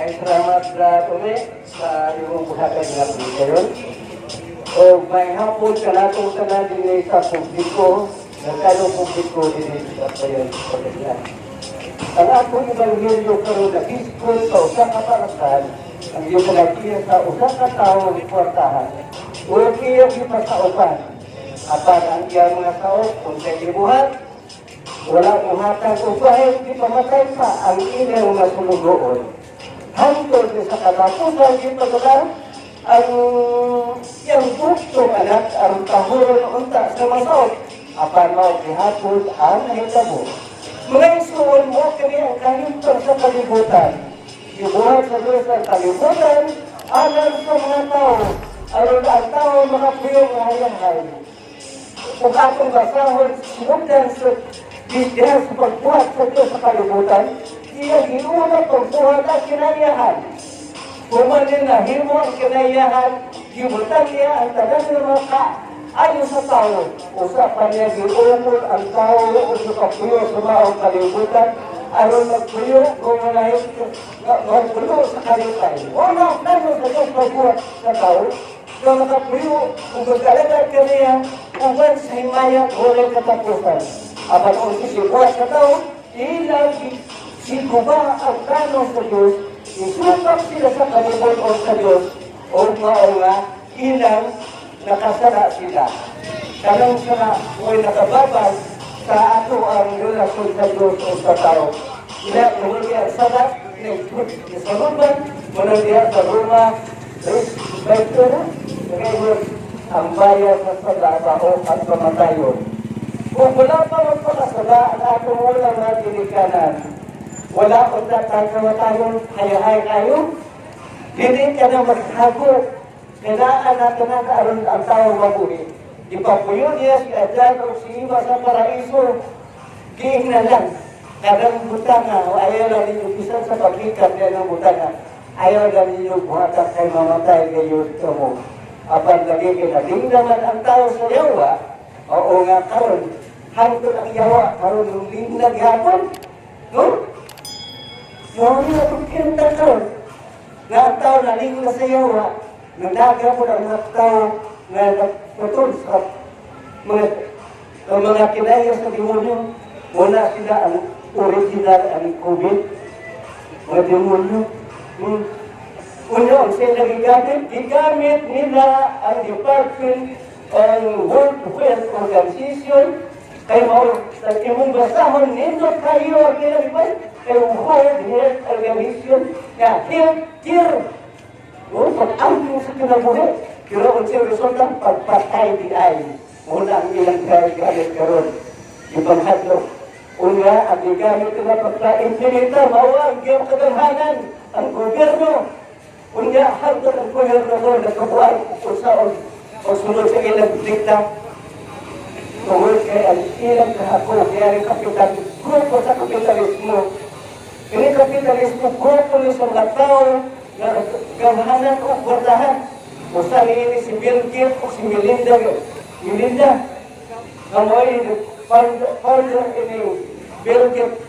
Ay salamat, Brad Ome, sa imong buhatan nga karon. O may hapon kanatong tanan dinhi sa publiko, nagkano publiko dinhi sa Bayan Pagadian. Ang atong ebanghelyo karon nagiskol sa usa ka parakan ang gipangatiya sa usa ka tawo ang kwartahan o iyang gipasaupan. Apan ang iyang mga saop, unsay gibuhat, wala muhatag og bahin, gipamatay pa ang ilang mga sulugoon. Hangtod sa katapusan, gipadala ang iyang buktong anak aron tahuron unta sa masaop. Apan mao gihapon ang nahitabo. Mga igsuon, mao kini ang kahimtang sa kalibutan. Gibuhat sa Diyos ang kalibutan alang sa mga tao, aron ang tao makapuyong nga hayahay. Kung atong basahon, sinugdan sa diha sa pagbuhat sa Diyos sa kalibutan, iya giuna pagbuhat ang kinaiyahan. Human niya nahimo ang kinaiyahan, gibutang niya ang tanan ng mga kaayo sa tao. Usa pa niya giumol ang tao o sa kapuyo sa maong kalibutan, aron magpuyo kung malahit magpuyo sa kalipay. Wala plano sa Diyos pagbuhat sa tao, nga makapuyo kung mag-alagad kaniya uban sa himaya walay katapusan. Apan kung gibuhat sa tao, ilang siguba ang plano sa Diyos, isupak sila sa kalibot o sa Diyos, o mao nga ilang nakasala sila. Kanang sala mo'y nakababag sa ato ang relasyon sa Diyos o sa tao. Ila, tungod ang sala, sa Roma, muna diya sa Roma, 3:20, nagaingon, ang bayad sa sala mao ang kamatayon. Kung wala pa magpakasala ang atong unang mga ginikanan, wala unta tayo kamatayon, hayahay kayo, dili ka na maghago. Kailangan natin na aron ang tao mabuhi. Ipapuyo niya si Adan o si Eva sa paraiso. Giingnan lang. Kadang butanga, o ayaw lang ninyo bisan sa paghikat niya ng butanga. Ayaw lang ninyo buhatan kay mamatay kayo mo. Apan lagi kay naman ang tao sa yawa, oo nga karon, hangtod ang yawa, karon nung lingna gihapon. No? Mao ni atong kinta karon. Nga ang tao nalingna sa yawa, nagdaga po ang mga tao nga nagputol sa mga kinaya sa demonyo. Wala sila ang original ang COVID. Mga demonyo. Uno, ang sila gigamit, gigamit nila ang Department ang World Health Organization kay mao sa imong basahon nindot kayo ang ilang kay World Health Organization nga health care. O, pag-amping sa kinabuhi. Pero ang siyang resulta, pagpatay di ay. Muna ang ilang gamit karon. Ipanghadlok. Una, ang gigamit nila pagka-implementa, mao ang iyong kagamhanan, ang gobyerno. Unya, hangtod ang gobyerno ko, nagkabuhay kung sa o sunod sa ilang dikta. Tungod kay ang ilang kahako, kaya ang kapital, grupo sa kapitalismo. Ini kapitalismo, grupo ni sa mga tao nga gamhanan o kwartahan. Usa niini si Bill Gates o si Melinda. Melinda, nga mo'y founder ini Bill Gates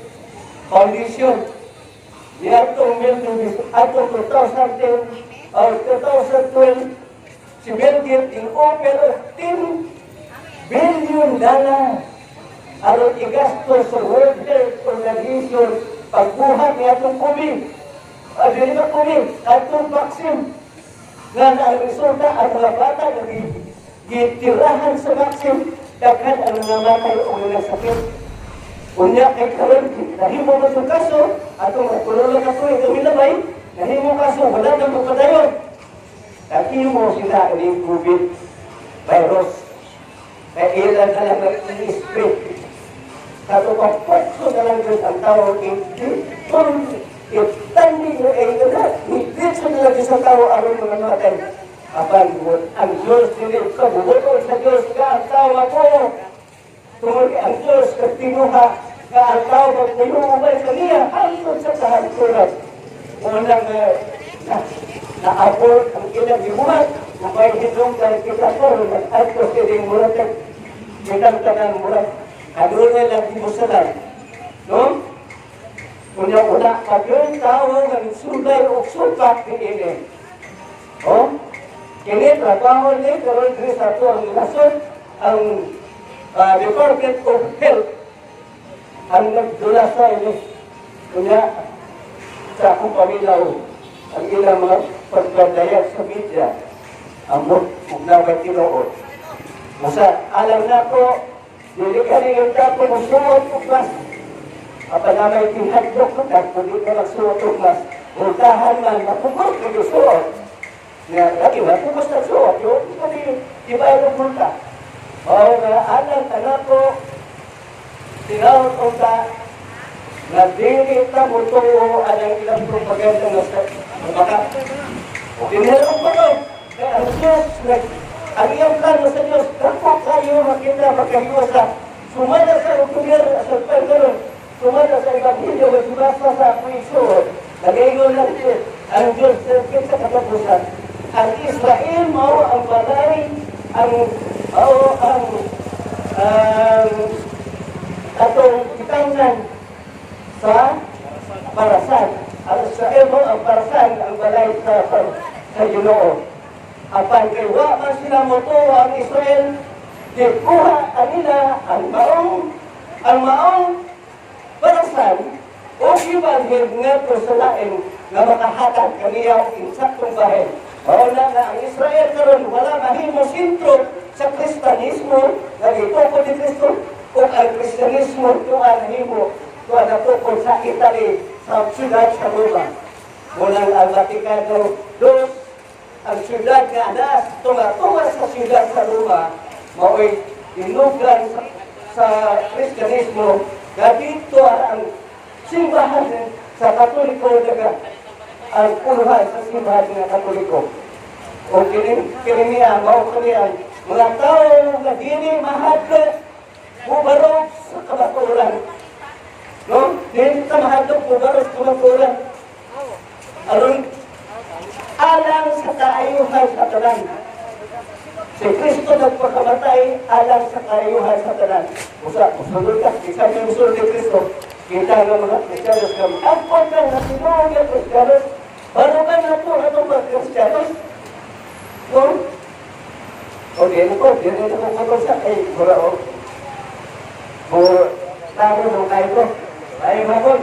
Foundation. Niadtong atong 2010 or 2012, si Bill Gates in-offer og $10 billion aron igasto sa World Health Organization pagbuhat ni atong COVID. Ah, dili ba COVID? Atong vaccine. Nga na ang resulta, ang mga bata nga gitirahan sa vaccine, daghan ang namatay o mga sakit. Unya kay karon nahimo man sa kaso, atong tulo lang ka tuig ang milabay, nahimo kaso wala nang magpadayon. Nahimo sila ining COVID virus. Kay ilan na lang nag-i-spread. Sa pagputso na lang yun ang tao, itandi nyo ay ititso na lang sa tao aron mga matay. Apan ang Diyos dili kabubuton sa Diyos nga ang tao ako. Tungod kay ang Diyos katinuha nga ang tao magpuyo ubay sa niya hangtod sa kahangturan. Unang na naabot ang ilang gibuhat, may hinungdan kita karon nag-adto sining murag kitang tanan murag adunay lang gibusalan. No? Kunya wala pa gyud tawo nga sulay og supak niini. Oh? Kini trabaho ni karon diri sa ato ang nasod, ang Department of Health ang nagdula sa ini. Kunya sa akong pamilaw ang ilang mga pagpadayag sa media ambot ug naway tinuod. Basta alam na ko, dili ka rin yung tapo mo suot og mask. Apan na may tinghadlok ka, kung di ka magsuot og mask, multahan man, mapugos ka yung suot. Nga, lagi, mapugos na suot, yun, di di ba yung multa? O nga, alam ka na po, tinawag ko ka, na dili ta mo tuo ang ilang propaganda nga sa baka. Tinarong ko to, kaya ang Diyos, ang iyang plano sa Diyos, dako kayo makita, makahiwasa. Sumala sa gobyerno, sa pagkaroon, sumala sa Ebanghelyo, nga sumasa sa akong isuot. Nagayon lang Diyos, ang Diyos sa katapusan. Ang Israel mao ang balay, ang mao ang atong kitangnan sa parasan. Ang Israel mo ang parasan, ang balay sa Ginoo. Apan kay wa man sila motuo ang Israel, gikuha kanila ang maong parasan o gibalhin ngadto sa lain nga makahatag kaniya og insaktong bahin. Mao na nga ang Israel karon wala mahimo sentro sa Kristanismo nga gitukod ni Kristo, ug ang Kristanismo tuwa nahimo tuwa natukod sa Italy, sa siyudad sa Roma. Munang ang Vaticano II, ang siyudad nga naas tunga-tunga sa siyudad sa Roma, mao'y dinugan sa Kristyanismo nga dito ang simbahan sa Katoliko, daga ang puluhan sa simbahan ng Katoliko. O kini kini niya mao kini ang mga tao nga dili mahadlok mubarog sa kamatuoran. No? Dili ta mahadlok mubarog sa kamatuoran. Aron alang sa kaayuhan sa tanan. Si Kristo nagpakamatay alang sa kaayuhan sa tanan. Usa, musunod ka, isa may musunod ni Kristo. Kita nga mga Kristiyanos kami. Ang ka nga tinuod nga Kristiyanos, barugan na po atong mga Kristiyanos. No? O di na ko, di na ko kapag sa, ay, mura o. Mo, tao nung kayo ko. Ay, mabon.